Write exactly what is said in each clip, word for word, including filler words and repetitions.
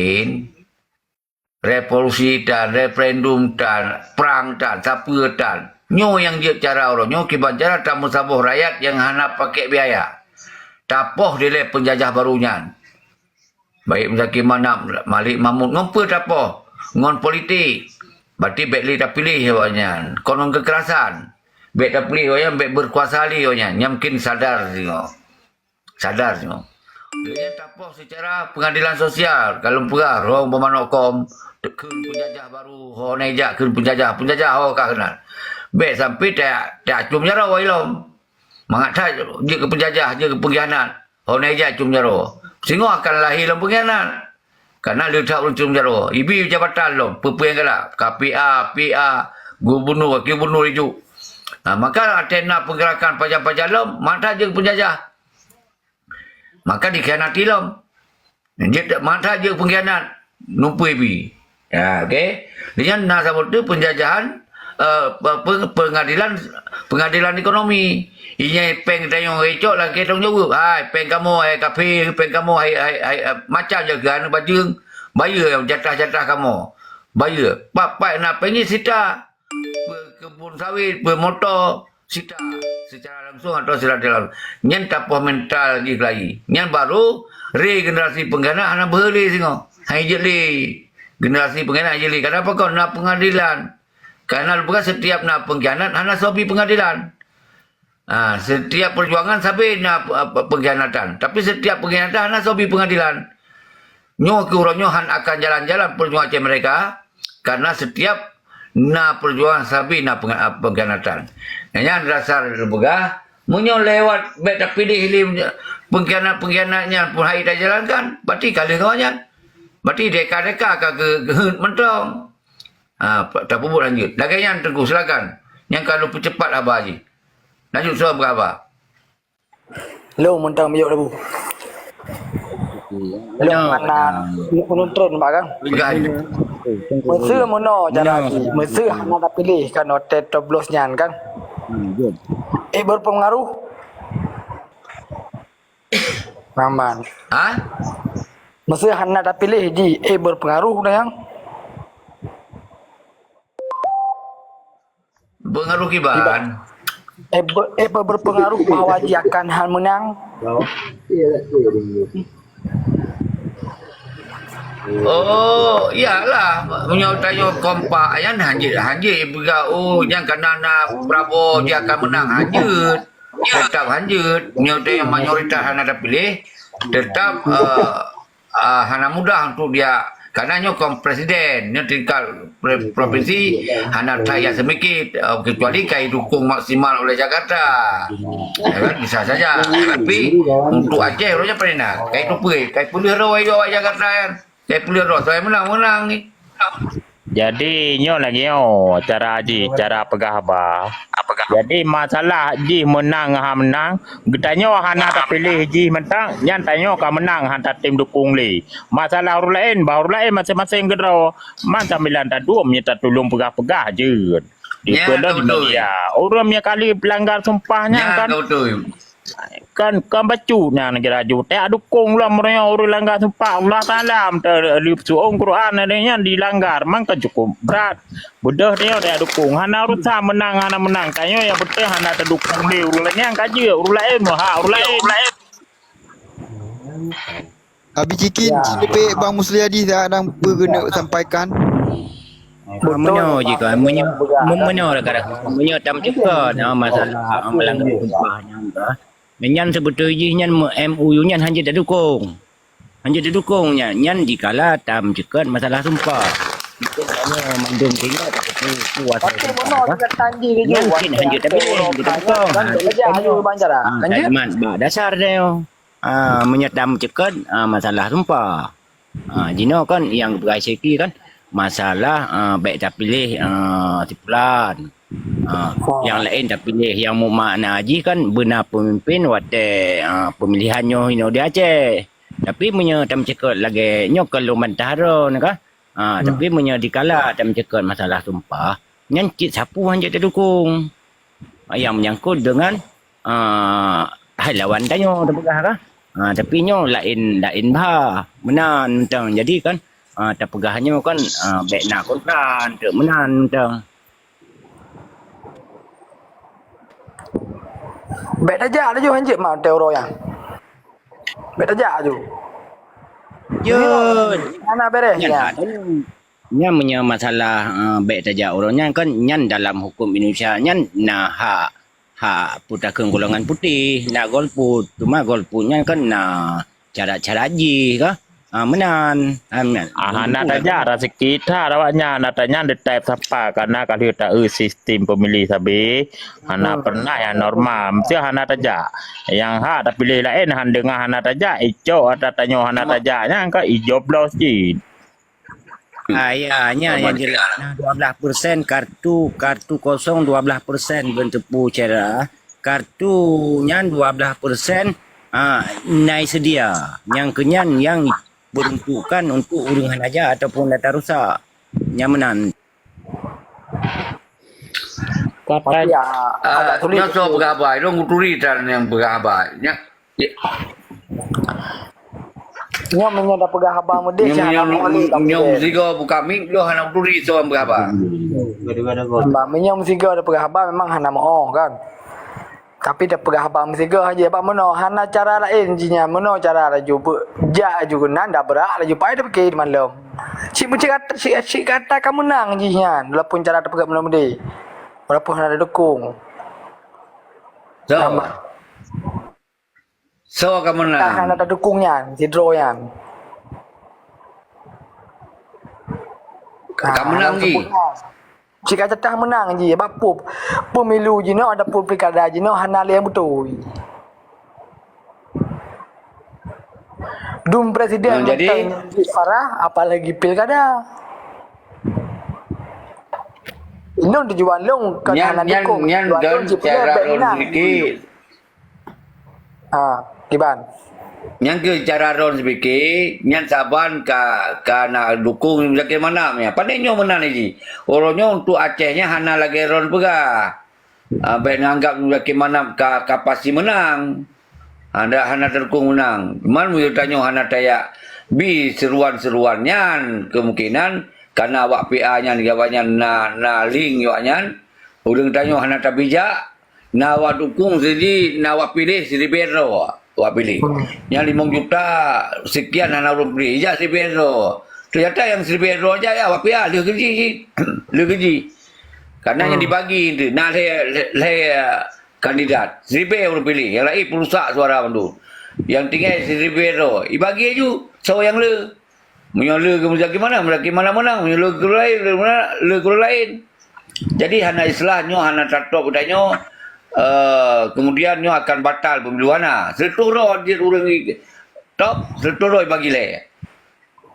laén, revolusi tan, referendum tan, prang tan, sapeue tan. Nyoe nyang jeuet cara uroe nyoe, kiban cara tameusaboh rakyat nyang hana pakèk biaya. Tapoh dilèe peunjajah barô nyan. Baik Muzakir Manaf, Malik Mahmud, ngon peue tapoh? Ngon politik. Berarti bèk lé tapiléh awaknyan. Kon ngon keukerasan. Bèk tapiléh awaknyan, bèk beukuasa lé awaknyan. Nyan mungkin sadar singoh. Sadar singoh. Lheueh nyan tapoh seucara peungadilan sosial. Ka lôn peugah, rhong beumanok kom, kheun peunjajah barô, ho na ijak kheun peunjajah, peunjajah ho ka keunan. Bèk sampai ta-, tacôm jaroe ilom. Mangat that jeuet keu peunjajah, jeuet keu peungkhianat. Ho na ijak côm jaroe. Singoh akan lahé lom peungkhianat. Kareuna le that ureueng côm jaroe. Ibi jabatan lom, peue-peue nyang galak. K P A, P A, gubunur, wakil gubunur ijok. Ha, maka watèe na peugerakan pajan-pajan lom, mangat that jeuet keu peunjajah. Maka dikhianati lom. Jeuet, mangat that jeuet peungkhianat, numpui bi. Ya, oke. Lheueh nyan na saboh teuk peunjajahan, eh, pe-, pe-, peungadilan, peungadilan ekonomi. Inya péng tanyoe geucok lagèe tanggung jaweueb. Hai, péng kamoe, hai kafé, péng kamoe, hai, hai, hai, eh, macam jaga aneuk bajeueng. Bayeue jatah-jatah kamoe. Bayeue. Pat-pat na péng jih sita. Peue keubon sawit, peue moto, sita, secara langsung atau secara tidak langsung. Nyan tapoh mental jih keulayi. Nyan baru regenerasi peungkhianat hana beuhe lé singoh. Hai jeuet lé. Generasi peungkhianat hai jeuet lé. Kenapa kau na pengadilan? Karena bukan setiap na pengkhianat hana soe bi pengadilan. Ha, setiap perjuangan sabe na pe-, pe-, pengkhianatan. Tapi setiap pengkhianatan hana soe bi pengadilan. Nyoe keu uroe nyoe han akan jalan-jalan perjuangan Aceh Merdeka, karena setiap na perjuangan sabe na peng-, pengkhianatan. Nyan dasar peugah, meunyoe lewat bèk tapiléh lé pengkhianat-pengkhianat nyan pun hai tajalankan, berarti ka lheueh ngon nyan. Berarti deka-deka ka geu-, geuheuet mantong. Ha, tapeubuet lanjut. Lagèe nyan Teungku, silakan. Nyang ka lôn peucepat haba jih. Lanjut soe peugah haba. Lôn mantong miyueb labu. Lôn hana, lôn tron bak kan. Peugah jih. Meuseu meunoe cara jih, meuseu hana tapiléh kan watèe coblos nyan kan. Eh, berpengaruh. Aman. Ha? Meuseu hana tapiléh jih, eh, berpengaruh dah nyang. Pengaruh kiban. Eh, be-, eh, be-, berpengaruh bahwa jih akan han meunang. Oh, iyalah. Meunyoe tanyoe kompak, nyan hanjeuet, hanjeuet peugah, oh, nyan kana na Prabowo, dia akan menang, hanjeuet. Tetap hanjeuet. Meunyoe tanyoe mayoritas hana tapiléh, tetap, eh, ah, hana mudah untuk dia, karena nyoe kon presiden, nyoe tingkat pre-, provinsi, hana that jak seumiké, eh, kecuali ka didukung maksimal oleh Jakarta. Ya kan, bisa saja. Tapi untuk Aceh, uroe nyoe paling nah, ka ditupeue, ka dipeuleueh droe awak Jakarta kan. Ka dipeuleueh droe, soe menang, menang ni. Jadi, nyoe lagèe nyoe cara jih, cara peugah haba. Jadi, masalah jih meunang hana meunang, geutanyoe hana tapiléh jih mantong, nyan tanyoe ka meunang hana tatem dukong lé. Masalah ureueng laén, bah ureueng laén maséng-maséng keudroe. Man sambilan tadum nyoe tatulông peugah-peugah jeuet. Dikeue lom di media. Ureueng nyang kali peulanggar sumpah nyan kan. Kan, kan bacut nyan geuraju. Tajak dukong lom meunyoe ureueng langgar sumpah Allah Taala, meuteuleueb su'on Quran ada nyan dilanggar, maka cukup brat. Beudôh tanyoe tajak dukong. Hana urusan menang hana menang. Tanyoe nyang penting hana tadukong lé ureueng laén nyang ka jeuet, ureueng laén meuhak ureueng laén. Abi Cikin, ya. Cit leupek Bang Musliadi siat dan peue keuneuk sampaikan. Beutôi, meunyoe jih kan, meunyoe, meunyoe dah kadang, meunyoe tam ceuka na masalah melanggar sumpah nyan ka. Nyan seubeutôi jih nyan me-, M O U nyan hanjeuet tadukong. Hanjeuet tadukong nyan, nyan dikala tam ceukat masalah sumpah. Mungkin hanya mandum tinggal tapi kuasa. Tapi sumpah. Nyan mungkin hanjeuet tapi kita dukong. Ha, kalimat bak dasar dia. Ah, meunyoe tam ceukat, ah, masalah sumpah. Ah, jinoe kan nyang peugah Syeki kan masalah, ah, bèk tapiléh, ah, si pulan. Ah, nyang laén tapiléh nyang meumakna jih kan beuna peumimpin watèe, ah, peumilihan nyoe inoe di Aceh. Tapi meunyoe tam ceukat lagèe nyoe kan lôn bantah droeneuh kan. Ah, tapi meunyoe dikala tam ceukat masalah sumpah, nyan cit sapeue hanjeuet tadukong. Ah, nyang menyangkut dengan, ah, hai lawan tanyoe tapeugah kah. Ah, tapi nyoe laén, laén bah. Meunan mantong. Jadi kan, Ah, tapeugah nyoe kan, ah, bèk na kontra, teuk meunan teuh. Bèk tajak laju hanjeuet ma teuh uroe nyan. Bèk tajak laju. Jeuet. Hana bèrèh nyan. Nyan meunyoe masalah, ah, bèk tajak uroe nyan kan nyan dalam huköm Indonesia nyan na hak hak peutakheun golongan putéh, na golput. Cuma golput nyan kan na cara-cara jih kah? Ha, meunan. Ha, meunan. Ah, hana tajak, raseuki that awaknyan, hana tajak, nyan ditai sapa, karena ka lheueh taeu sistem pemilih sabe, hana pernah nyang normal, mesti hana tajak. Nyang hak tapiléh laén, han deungon hana tajak, icok ata tanyoe hana tajak, nyan ka ijoblos cit. Ah, ya, nya yang jelas. Nah, dua belas persen kartu, kartu kosong dua belas persen beunteupu cara. Kartu nyan dua belas persen, ah, nai sedia. Nyang keunyan yang beruntukkan untuk ureueng hana ja ataupun data rusak. Nyang meunan. Tapi, ah, agak sulit. Nyoe soe peugah haba, ilôn kuturi tan nyang peugah haba. Nya, ya. Nyoe meunyoe tapeugah haba meudeh, nyoe, nyoe, nyoe meusigoe buka mic, lôn hana kuturi soe nyang peugah haba. Bah, meunyoe meusigoe tapeugah haba memang hana meu'oh kan. Tapi tapeugah haba meusigoe haja bak meunoe, hana cara laén jih nyan. Meunoe cara laju beu-, jak laju keunan, dak beurak laju pai tapike di malam. Cit meucit kata, cit, cit kata ka meunang jih nyan, walaupun cara tapeugah meunoe meudeh. Walaupun hana tadukung. So. Nama? So ka meunang. Ka hana tadukung nyan, sidroe nyan. Ka meunang jih. Cit ka teutah meunang jih, bak pub pemilu jinoe ataupun pilkada jinoe hana lé nyang beutôi. Dum presiden, nah, jadi, mantong nyan jih parah, apalagi pilkada. Lôn tujuan lôn kon hana dukung, nyan tujuan lôn cit cara lôn sedikit. Ha, kiban. Nyan keuh cara droen sipike, nyan saban ka, ka na dukung Muzakir Manaf nyan. Pandai nyoe meunan jih. Uroe nyoe untuk Aceh nyan hana lagèe droen peugah. Ah, bèk nganggap Muzakir Manaf ka, ka pasti meunang. Hana, hana tadukung meunang. Cuman meunyoe tanyoe hana tajak bi seruan-seruan nyan, kemungkinan karena awak P A nyan, awak nyan na, na link awak nyan, ureueng tanyoe hana tabijak, na awak dukung siji, na awak piléh siribèe droe awak piléh. Hmm. Nyang limong juta sekian hana ureueng piléh, ijak siribèe droe. Ternyata nyang siribèe droe jak, ya, awak P A lheueh keu jih, lheueh keu jih. Karena nyang dibagi tu, na lhèe, lhèe, lhèe kandidat. Siribèe ureueng piléh, nyang laén peurusak suara mandum. Nyang tinggai siribèe droe, ibagi aju, soe nyang le. Meunyoe le keu Muzakir Manaf, Muzakir Manaf meunang. Meunyoe le keu laén, le meunang, le keu laén. Jadi hana istilah nyoe hana tatop geutanyoe, eh, kemudian nyoe akan batal pemilu, hana. Seureutôh droe jeuet ureueng i-, top, seureutôh droe ibagi lhèe.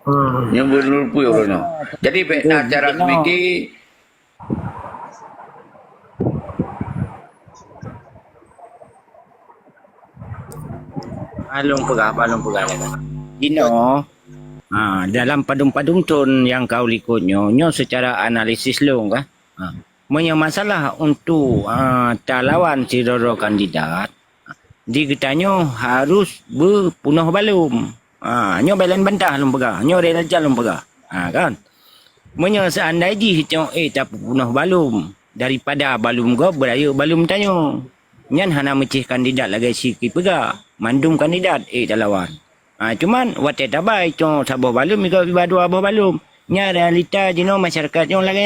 Hmm. Nyang beureupeue ureueng nyoe. Jadi bèk na cara seumiki. Along peugah, along peugah. Jinoe, ha, dalam padum-padum thon nyang ka u likot nyoe, nyoe secara analisis lôn kah. Ha, meunyoe masalah untuk, ha, talawan sidroe-droe kandidat, di geutanyoe harus beupeunoh balum. Ha, nyoe bèk lôn bantah lôn peugah, nyoe rela lôn peugah. Ha, kan? Meunyoe seandai jih cok, eh, tapeupunoh balum daripada balum gob beurayeuk balum tanyoe, nyan hana meucéh kandidat lagèe si kipeugah, mandum kandidat, eh, talawan. Ha, cuman watèe tabai cok saboh balum, igob iba dua boh balum. Nyan realita jinoe masyarakat nyoe lagèe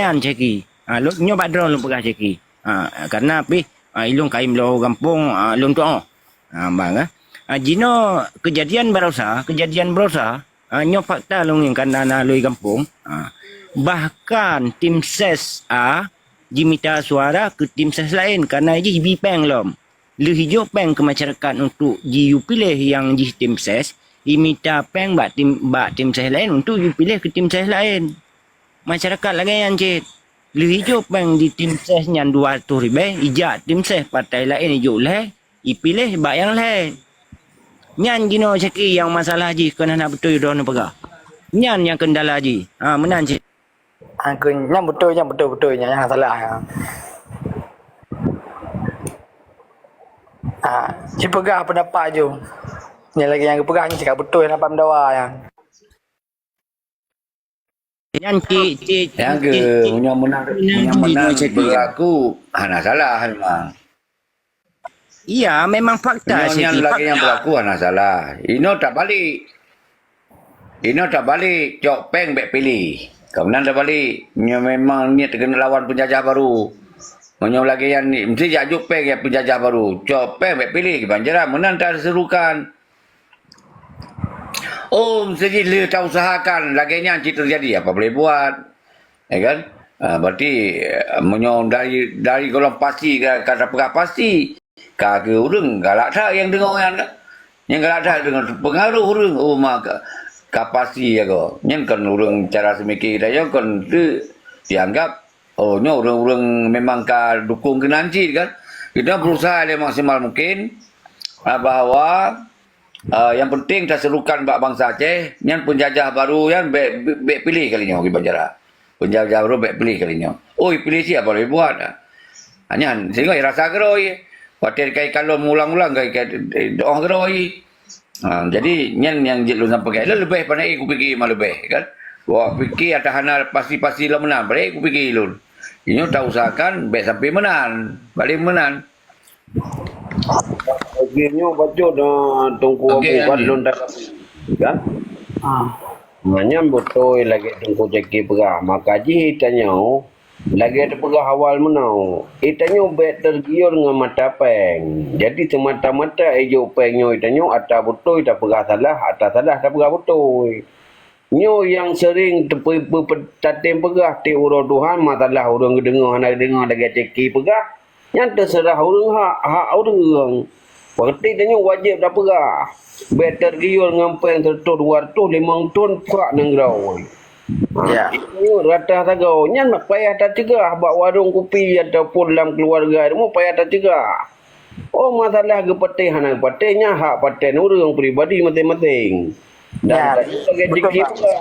nyan, Syeki. Ha, lôn, nyoe bak droe lôn peugah, Syeki. Ha, karena pih, ha, ilôn kayém lôn gampông, ha, lôn tuoh. Ha, bang, ha. Ha, jinoe kejadian barosa, kejadian barosa, ha, nyoe fakta lôn ngieng ka na, na lôn gampông. Ha. Bahkan tim ses A jimita suara keu tim ses laén, karena jih jibi péng lom. Lheueh ijok péng keu masyarakat untuk jiyue piléh nyang jih tim ses, imita péng bak tim, bak tim ses laén untuk jiyue piléh keu tim ses laén. Masyarakat lagèe nyan cit. Lheueh ijok péng di tim ses nyan dua reutôh ribèe, ijak tim ses partai laén ijok lhèe, ipiléh bak nyang lhèe. Nyan jinoe Syeki nyang masalah jih kon hana beutôi droeneuh peugah. Nyan nyang kendala jih. Ha, meunan cit. Ha, keu nyan beutôi, nyan beutôi-beutôi, nyan nyang salah. Ha. Ha, sipeugah pendapat ju. Nyang lagèe nyang geupeugah nyan cit ka beutôi hana paham dawa nyan. Nyan cit, cit, Nyang cit, ke cit. Meunyoe menang, Nyan meunyoe cit, menang nyoe cit, ya. Berlaku, hana salah memang. Iya, memang fakta. Nyoe sih, nyan lagèe nyang fakta. Berlaku hana salah. Inoe tak balik. Inoe tak balik, cok péng bèk piléh. Ka meunan tak balik. Nyoe memang niet keuneuk lawan peunjajah baru. Meunyoe lagèe nyan ni, mesti jak jok péng ya peunjajah baru. Cok péng bèk piléh, kiban cara meunan taserukan. Oh, mesti jih le tausahakan lagèe nyan cit teujadi, apa boleh buat. Ya kan? Ah, berarti, eh, meunyoe dari, dari golom pasti ka, ka tapeugah pasti, ka keu ureueng galak that nyang deungö nyan kan. Nyang galak that deungö pengaruh ureueng, oh, ma ka, ka pasti jagoe. Nyan kon ureueng cara seumiké geutanyoe kon teu dianggap, oh, nyoe ureueng-ureueng memang ka dukung keunan cit kan. Kita berusaha lé maksimal mungkin, ah, bahwa Ah, nyang penting taserukan bak bansa Aceh, nyan peunjajah baru nyan bèk, bèk, bèk piléh kali nyoe kiban cara. Peunjajah baru bèk piléh kali nyoe. Oi, piléh cit apa lé buat. Ah, nyan, sehingga rasa keurôi. Watèe kai kalon ulang-ulang kai, kai doh keurôi. Ha, jadi nyan nyang jeuet lôn sampaikan. Lôn leubeh pandai kupikir mah leubeh kan. Wah, pikir ata hana pasti-pasti lom meunan, pandai kupikir lôn. Nyoe tausahakan bèk sampai meunan, paléng meunan. Oke, nyoe bacut, ah, Teungku Abu kan lôn tanggapi, kan? Ah. Nah, nyan beutôi lagèe Teungku Zaki peugah. Maka jih tanyoe, lagèe teupeugah awal meunoe, itanyoe bèk teugiur ngon mata péng. Jadi, seumata-mata ijok péng nyoe itanyoe ata beutôi tapeugah salah, ata salah tapeugah beutôi. Nyoe nyang seuring teupeu-, peu-, pe-, tatem peugah tiep uroe tuha, masalah ureueng geudeungoe hana geudeungoe lagèe Zaki peugah. Nyan teuseurah ureueng hak, hak ureueng. Berarti tanyoe wajéb tapeugah. Bèk teugiur ngon péng seureutôh, dua reutôh, limong thon prak nanggroe. Ha, ya. Nyoe rata sagoe. Nyan payah taceugah bak warong kupi ataupun lam keuluwarga rumoh payah taceugah. Oh, masalah geupatéh hana geupatéh, nyan hak paten ureueng pribadi maséng-maséng. Dan ya, tanyoe lagèe beutôi, Zaki peugah.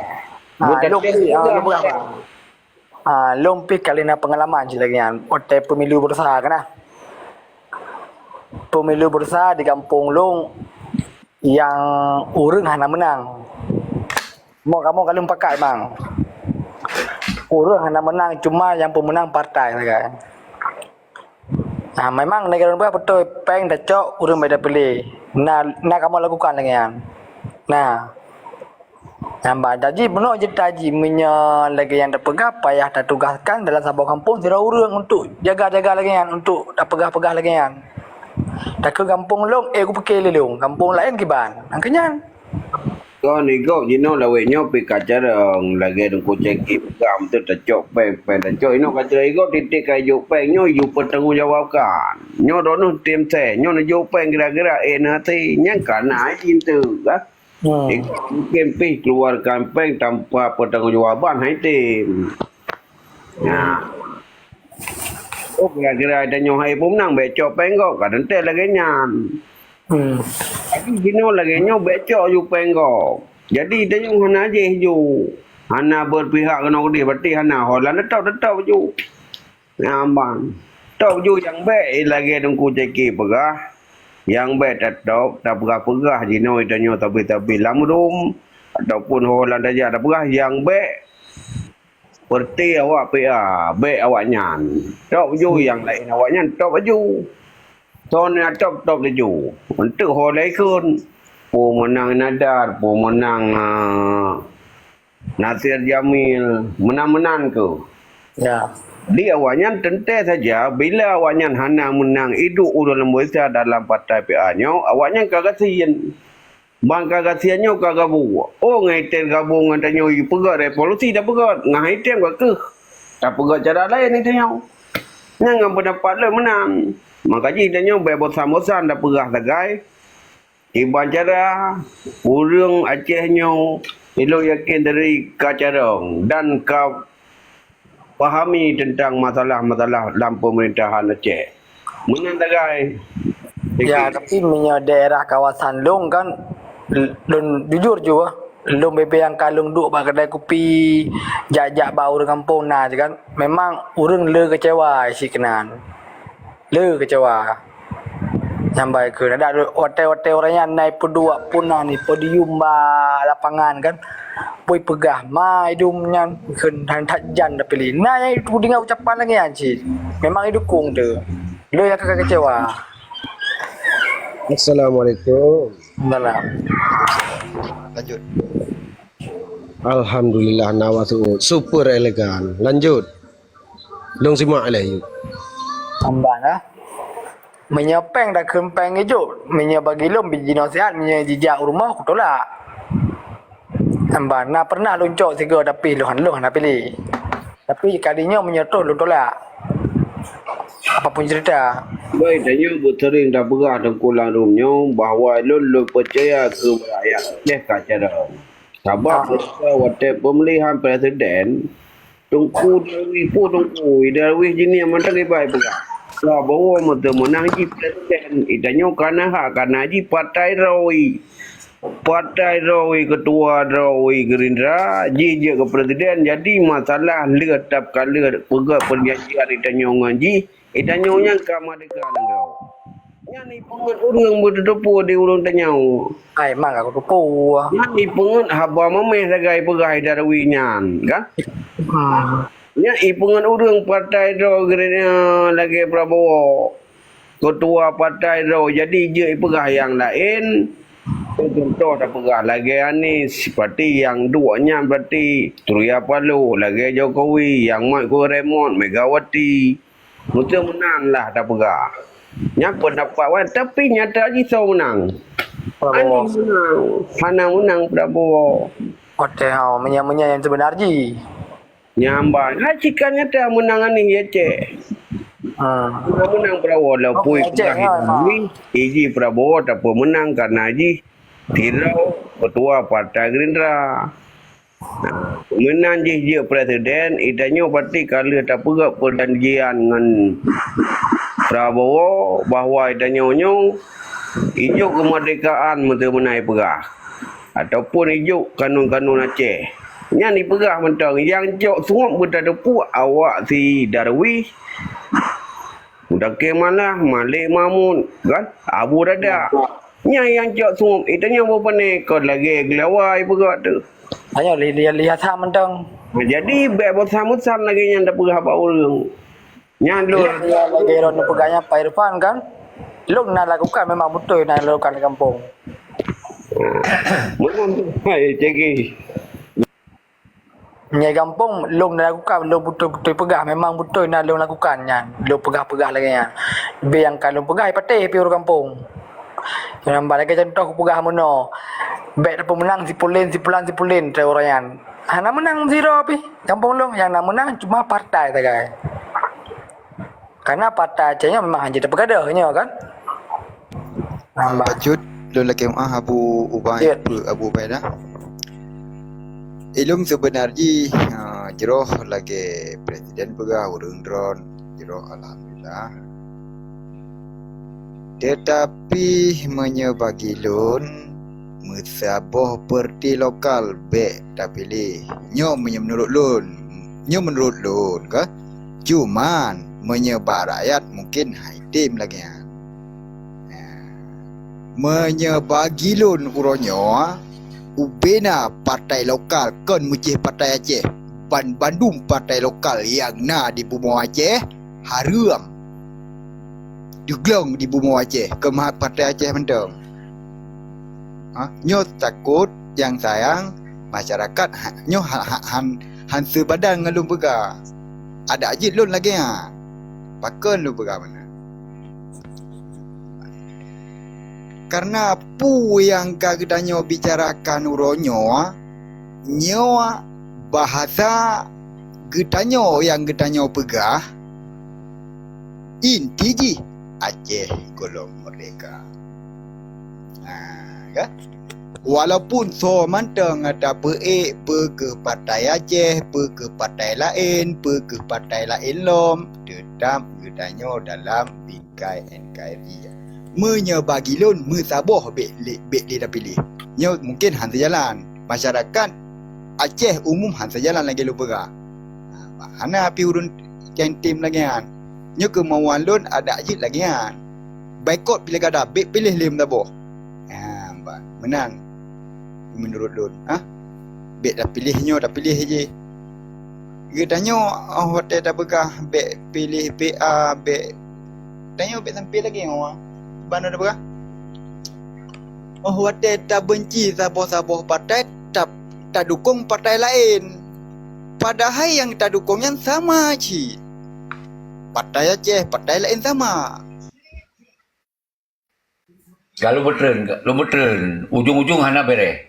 Ha, bukan lôn pih, ha, lôn peugah, Bang. Ah, lôn pih ka lheueh na peungalaman cit lagèe nyan, watèe pemilu beurasa kan nah. Pemilu beurasa di gampông lôn nyang ureueng hana meunang. Mo kamoe ka lheueh pakat, Bang. Ureueng hana meunang, cuma nyang peumeunang partai sagai. Nah, memang lagèe lôn peugah beutôi, péng tacok, ureueng bèk tapiléh. Na, na kamoe lakukan lagèe nyan. Nah, nyan ban, jadi meunoe jeuet taji meunyoe lagèe nyang tapeugah payah tatugaskan dalam saboh gampông sidroe ureueng untuk jaga-jaga lagèe nyan, untuk tapeugah-peugah lagèe nyan. Takheun gampông lôn, eh, kupike lé lôn, gampông laén kiban. Nyang keu nyan. Kon igob jinoe lawét nyoe pih ka carông, lagèe Teungku Ceki peugah, beutôi tacok péng, péng tacok. Inoe ka carông igob tiep-tiep ka ijok péng nyoe, ijok peutanggong jawabkan. Nyoe droeneuh tim sès, nyoe neujok péng gira-gira ék neuhasé, nyan ka na cit teuk, kan? Hmm. Igob mungkin pih keuluwarkan péng tanpa peutanggongjawaban hai tem. Nah. Oh, kira-kira tanyoe hai peumeunang bèk cok péng gob, ka teuntèe lagèe nyan. Hmm. Tapi jinoe lagèe nyoe bèk cok ju péng gob. Jadi tanyoe hana jéh ju. Hana berpihak keunoe keudeh, berarti hana ho lam teutap-teutap ju. Nyan ban. Top ju nyang bèk lagèe Teungku Ceki peugah, nyang bèk tatop tapeugah-peugah jinoe tanyoe sabe-sabe lam rum ataupun ho lam tajak tapeugah nyang bèk Peureuté awak P A, bèk awaknyan. Top ju nyang laén awaknyan, top laju. Soe nyang top, top laju. Eunteuk ho laén kheun. Peue meunang Nadar, peue meunang, ah, Nasir Jamil, meunan-meunan keuh. Ya. Di awaknyan teuntèe saja, bila awaknyan hana meunang iduek ureueng lam beusa dalam partai P A nyoe, awaknyan ka gasien. Ban ka gasien nyoe ka gabung. Oh, ngon item gabung ngon tanyoe jipeugöt revolusi tapeugöt, ngon item ka keuh tapeugöt cara laén item nyoe. Nyan ngon peundapat lôn meunan. Maka jih tanyoe bèk bosan-bosan tapeugah sagai. Kiban cara ureueng Aceh nyoe, ilôn yakin dari ka carông dan ka pahami teuntang masalah-masalah lam pemerintahan Aceh. Meunan sagai. Ya, tapi meunyoe daerah kawasan lôn kan, l-, lôn jujur ju, lôn bebe nyang ka lôn duek bak keudai kupi, jak-jak bak ureueng gampông na je kan, memang ureueng le keucewa sikeunan. Le keucewa. Nyang bai kheun, adak watèe-watèe ureueng nyan na ipeuduek puna ni podium bak lapangan kan. Boi peugah ma idum nyan kheun, han that jan tapiléh. Na nyang ipeudeungoe ucapan lagèe nyan cit. Memang idukong teuh. Lôn nyang ka kecewa. Assalamualaikum. Salam. Lanjut. Alhamdulillah, na wasu'u. Super elegan. Lanjut. Lôn simak lé, yuk. Amban ah. Meunyoe péng takheun péng ijok, meunyoe bagi lôn biji nasihat, meunyoe jijak u rumoh kutulak. Amban, na pernah lôn cok sigoe tapi lôn, lôn hana piléh. Tapi kali nyoe meunyoe troh lôn tolak. Apapun cerita. Baik, tanyoe beuseuring tapeugah Teungku Lam Rum nyoe bahwa lôn, lôn peucaya keu rakyat Aceh ka carông. Sabab Ah. ketika watèe pemilihan presiden, Teungku Darwis, peue Teungku Darwis jih nyan mantong ibai peugah. Prabowo meuteumeunang jih presiden, itanyoe kana hak, kana jih partai droe. Partai droe, ketua droe Gerindra, jih jeuet keu presiden, jadi masalah lheueh tap ka lheueh peugöt peurjanjian itanyoe ngon jih, itanyoe nyan ka meurdeka nanggroe. Nyan ipeungeut ureueng beuteupeue di ureueng tanyoe. Ai, mak aku teupeu. Nyan ipeungeut haba mameh sagai peugah Darwis nyan, kan? Hmm. Nyan ipeungeut ureueng partai droe Gerindra lagèe Prabowo. Ketua partai droe, jadi jeuet ipeugah nyang laén. Contoh tapeugah lagèe Anies, berarti nyang duek nyan berarti Surya Paloh, lagèe Jokowi, nyang mat keu remote Megawati. Meuteumeunang lah tapeugah. Nyan peundapat awak, tapi nyata jih soe meunang? Prabowo. Anies meunang, hana meunang Prabowo. Oke, oh, meunyo-meunyo nyang seubeuna jih. Nyan ban, hai cit ka nyata meunang Anies di Aceh. Ah. Hana meunang Prabowo, lapui Oke, Aceh, peugah ya, Indomie, iji Prabowo tapeumeunang karena jih sidroe ketua Partai Gerindra. Meunan jih jeuet presiden, itanyoe pasti ka lheueh tapeugöt peujanjian ngon Prabowo bahwa itanyoe nyoe ijok keumeurdekaan meuteumeunai peugah, ataupun ijok kanun-kanun Aceh. Nyan ipeugah mantong, nyang cok suep beutateupeue awak si Darwis, Mudakir Manah, Malik Mahmud, kan? Abu Dada. Nyan nyang cok suep, itanyoe beu pane kon lagèe geulawa ipeugah tu. Ayo, li-, li-, lihat sa mantong. Nah, jadi, bèk bosan-bosan lagèe nyan tapeugah bak ureueng. Nyan lôn. Lôn lagèe lôn peugah nyan Pak Irfan kan. Lôn na lakukan memang beutôi na lakukan di gampông. Memang tu, hai, cegi. Nyang gampông lôn lakukan, lôn beutôi-beutôi peugah, memang beutôi na lôn lakukan nyan. Lôn peugah-peugah lagèe nyan. Bèk nyang ka lôn peugah, patéh pih ureueng gampông. Nyang ba lagèe contoh kupeugah meunoe, bèk tapeumeunang si pulen, si pulan, si pulen, kata ureueng nyan. Hana meunang sidroe pih gampông lôn, nyang na meunang cuma partai sagai. Karena partai Aceh nyoe memang hanjeuet tapeugadôh nyoe kan. Nambah. Bacut, lôn lakèe meu'ah Abu Ubai, Ya. Abu Ubaidah. Ilôn seubeuna jih, ha, jroh lagèe presiden peugah ureueng droen, jroh alhamdulillah. Tetapi meunyoe bagi lôn, meusaboh partai lokal bèk tapiléh. Nyoe meunyoe meunurot lôn, nyoe meunurot lôn ka, cuman meunyoe bak rakyat mungken hai tem lagèe nyan. Meunyoe bagi lôn uroe nyoe, ubena partai lokal kon meucéh partai Aceh, ban bandum partai lokal nyang na di bumoe Aceh hareuem. Teuglong di bumoe Aceh, keu ma-, partai Aceh mantong. Ha, nyoe takot nyang sayang masyarakat ha-, nyoe ha-, ha-, han, han seubadan ngon lôn peugah. Adak jeuet lôn lagèe nyan. Pakon lôn peugah meunan? Karena peue nyang ka geutanyoe bicarakan uroe nyoe, nyoe bahasa geutanyoe nyang geutanyoe peugah, inti jih Aceh gohlom merdeka. Ha, ka? Walaupun soe mantong tapeuék peu keuh partai Aceh, peu keuh partai laén, peu keuh partai laén lom, teutap geutanyoe dalam bingkai N K R I. Meunyoe bagi lôn meusaboh bèk lé, bèk lé tapiléh. Nyoe mungken han seujalan. Masyarakat Aceh umum han seujalan lagèe lôn peugah. Hana pih ureueng tem lagèe nyan. Nyoe keumauan lôn adak jeuet lagèe nyan. Baikot piléh kada, bék piléh lé meusaboh. Ha, ba-, meunan meunurot lôn, ha? Bék tapiléh nyoe, tapiléh jih. Geutanyoe, oh, watée tapeugah bék piléh P A, bék, tanyoe bék sampai lagée nyoe. Ban tapeugah, oh, watée tabenci saboh-saboh partai, ta-, tadukong partai laén. Padahai nyang tadukong nyan sama cit. Partai Aceh, partai laén sama. Ka lôn beutreun, lôn beutreun. Ujong-ujong hana béreh.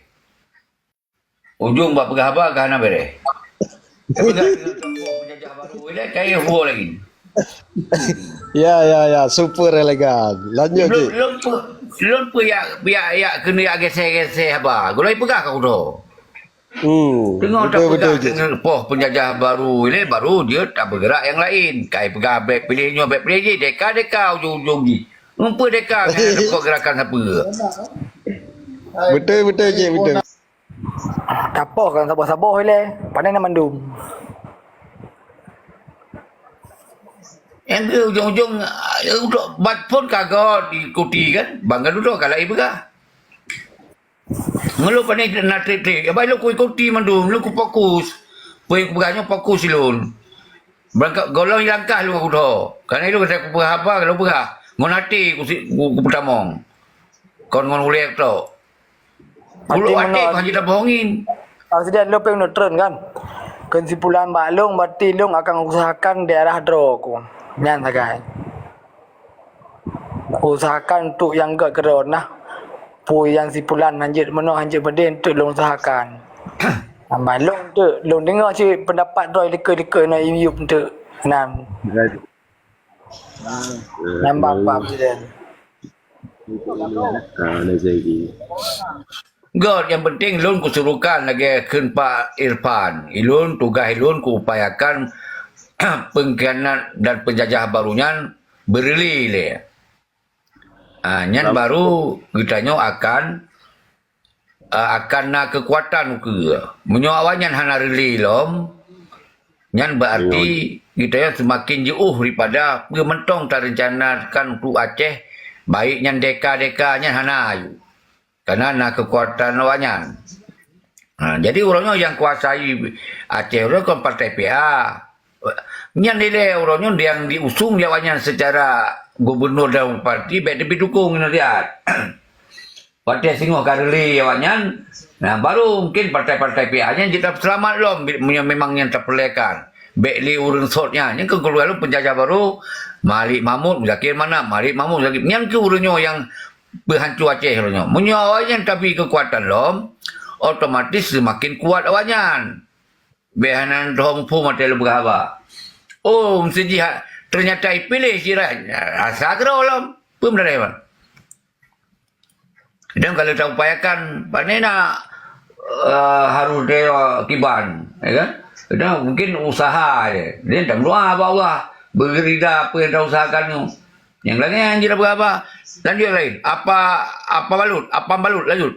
Ujong bak peugah haba ka hana béreh. Tapi ka penjajah baru ilée, ka ié huo lagi. Ya, ya, ya, super elegan. Lanjut, Lôn, Cik. Lôn peuyak, peuyak, yak keuneuk yak geseh-geseh haba. Gulai peugah ka kudo. Hmm, Teungoh betul, betul, tapeugah Cik. Deungon poh penjajah baru ilée, baru jeuet tabeugerak nyang laén. Kai peugah bék piléh nyoe, bék piléh jih, deka-deka ujong-ujong jih. Meupeu deka ngon gerakan sapeue. Betul, betul, Cik, betul. Tapoh kan saboh-saboh ilée, pane na mandum. Nyang keu ujong-ujong, ah, untuk bat phon ka goe diikuti kan, bangga dudoe ka laén peugah. Ngeulok pane na trik-trik, ya baik lôn kuikuti mandum, lôn kufokus. Peue peugah nyoe fokus ilôn. Beurangkat golom langkah lôn kudo. Karena ilôn kata kupeugah haba, lôn peugah. Ngon até kusi-, ku-, kupeutamong. Kon ngon ulée tok. Berarti ulok até meunoe kon hana jibohongi. Presiden lôn pih meunoe treun kan. Kesimpulan bak lôn, berarti lôn akan usahakan daerah droe ku. Nyan sagai. Usahakan untuk nyang gét keudroe nah. Peue nyang simpulan hanjeuet meunoe hanjeuet meudeh untuk lôn usahakan. Nambah lôn untuk lôn deungoe cit pendapat droe likot-likot na yup untuk nan. Nambah bab je. Ah, ada lagi. Göt, nyang penting lôn kusurukan lagée kheun Pak Irfan. Ilôn tugaih ilôn kuupayakan pengkhianat dan penjajah baru nyan beureulee lé. Ah, nyan baru geutanyoe akan, ah, akan na keukuatan ukeue. Meunyoe awaknyan hana reulee lom, nyan beurarti geutanyoe seumaken jiôh daripada peue mantong tareuncanakan untuk Aceh, baik nyan deka-deka nyan hana ayue. Karena na keukuatan awaknyan. Ha, jadi uroe nyoe nyang kuasai Aceh uroe kon partai P A. Nyan dilée uroe nyoe nyang diusung lé awaknyan secara gubernur dan bupati bék teubi dukong nyan lihat. Watée singoh ka reulee awaknyan, nah, baru mungkin partai-partai P A nyan jeuet tapeuseulamat lom bi-, meunyoe memang nyan tapeulekan. Bék lé ureuëng sot nyan. Nyan keu keuluwarga lôn penjajah baru, Malik Mahmud, Muzakir Manaf, Malik Mahmud, Muzakir. Nyan keu ureuëng nyoe nyang peuhanco Aceh uroe nyoe. Meunyoe awaknyan tabri keukuatan lom, otomatis seumaken kuat awaknyan. Bék hana neutuho muphom watée lôn peugah haba. Oh, meusijih ha-, teunyata ipiléh sira, rasa keudroe lom. Peue meudarah, Wan? Dan kalau taupayakan, pane na, eh, harus dewa kiban, ya kan? Dan mungkin usaha je. Dia tak berdoa apa Allah, beri rida apa yang tausahakan tu. Nyang laén jeuet beurapa? Lanjut laén. Apa, apa balut? Apa balut? Lanjut.